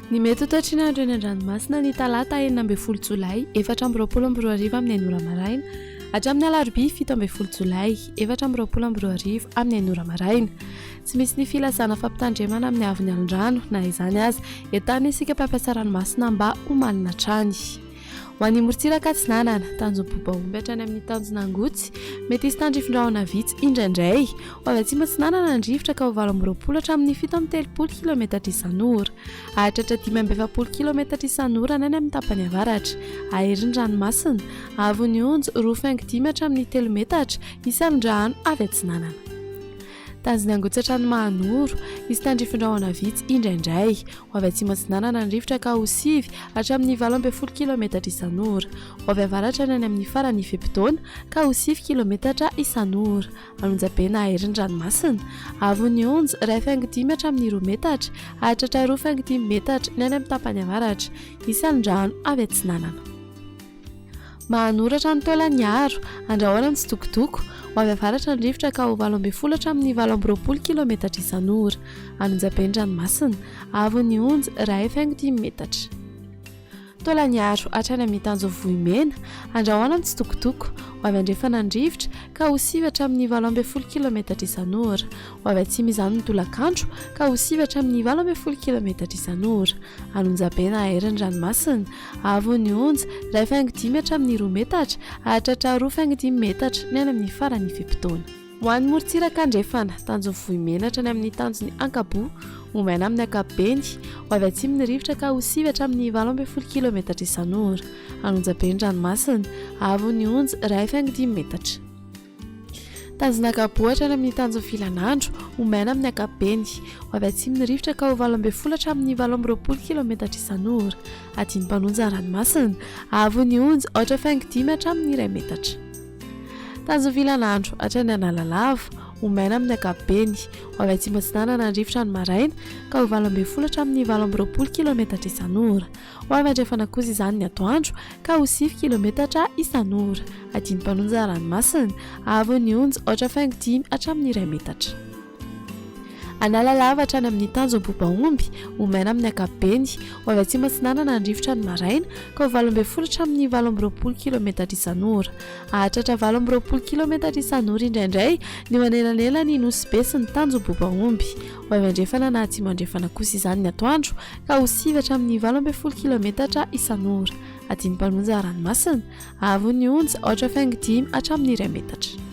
Ny mety ho toetry ny andro eny an-dranomasina ny talata 16 jolay 2024 amin'ny enina ora maraina hatramin'ny alarobia 17 jolay 2024 amin'ny enina ora maraina. Tsy misy ny filazana fampitandremana amin'ny haavon'ny alon-drano na izany aza, entanina isika mpampiasa ranomasina mba ho malina hatrany. Ho an'ny morontsiraka atsinanana, tanjom-po-bahomby hatrany amin'ny tanjona Angotsy, mety hisy tandrifin-drahona vitsy indraindray. Ho avy atsimo atsinanana ny rivotra ka ho 28 hatramin'ny 37 kilometatra isan'ora. Hahatratra 45 kilometatra isan'ora ny any amin'ny tapany avaratra. Hahery ny ranomasina. Haavon'ny onja, 2,5 hatramin'ny 3 metatra, isan'ny-drano avy atsinanana. Tanjona Angotsy hatrany Mahanoro, hisy tandrifin-drahona vitsy indraindray. Ho avy atsimo atsinanana ny rivotra ka ho 9 hatramin'ny 18 kilometatra isan'ora. Ho avy avaratra ny any amin'ny faran'ny fe-potoana ka ho 9 kilometatra isan'ora. An'Onjabe na hahery ny ranomasina. Haavon'ny onja, 1,5 hatramin'ny 2 metatra, hahatratra 2,5 metatra ny any amin'ny tapany avaratra. Hisy alon-drano avy atsinanana. Mahanoratra ny Taolagnaro, andrahoana mitsitokotoko, ho avy avaratra ny rivotra ka ho 18 hatramin'ny 28 kilometatra isan'ora. An'Onjabe ny ranomasina, haavon'ny onja, 1,5 metatra. Taolagnaro hatrany amin'ny tanjon'i Vohimena, andrahoana mitsitokotoko, ho avy andrefana ny rivotra ka ho 9 hatramin'ny 18 kilometatra isan'ora. Ho avy atsimo izany ny tolakandro ka ho 9 hatramin'ny 18 kilometatra isan'ora. An'Onjabe na hahery ny ranomasina, Haavon'ny onja, 1,5 hatramin'ny 2 metatra, hahatratra 2,5 metatra ny any amin'ny faran'ny fe-potoana. Ho an'ny morontsiraka andrefana, tanjon'ny Vohimena hatrany amin'ny tanjon'ny Ankaboa, ho maina amin'ny ankapobeny, ho avy atsimo ny rivotra ka ho 9 hatramin'ny 18 kilometatra isan'ora. An'Onjabe ny ranomasina, haavon'ny onja, 1,5 metatra. Tanjona Ankaboa hatrany amin'ny tanjon'ny Vilanandro, ho maina amin'ny ankapobeny. Ho avy atsimo ny rivotra ka ho 18 hatramin'ny 28 kilometatra isan'ora. Adino mpanonja ranomasina. Haavon'ny onja, aotra faingo dimy hatramin'ny iray metatra. Tanjon'ny Vilanandro hatrany Analalava, ho maina amin'ny ankapobeny. Ho avy atsimo atsinanana ny rivotra ny maraina ka ho 18 hatramin'ny 28 kilometatra isan'ora. Ho avy andrefana kosa izany ny atoandro ka ho 9 kilometatra isan'ora. Adino mpanonja ranomasina, haavon'ny onja aotra faingo dimy hatramin'ny iray metatra. Analalava hatrany amin'ny tanjom-bobaomby, ho maina amin'ny ankapobeny. Ho avy atsimo atsinanana ny rivotra ny maraina ka ho 18 hatramin'ny 28 kilometatra isan'ora. Hahatratra 28 kilometatra isan'ora indraindray ny eo anelanelan'i Nosy Be sy ny tanjom-bobaomby. Ho avy andrefana na atsimo andrefana kosa izany ny atoandro ka ho 9 hatramin'ny 18 kilometatra isan'ora. Adino mpanonja ranomasina, haavon'ny onja aotra faingo dimy hatramin'ny iray metatra.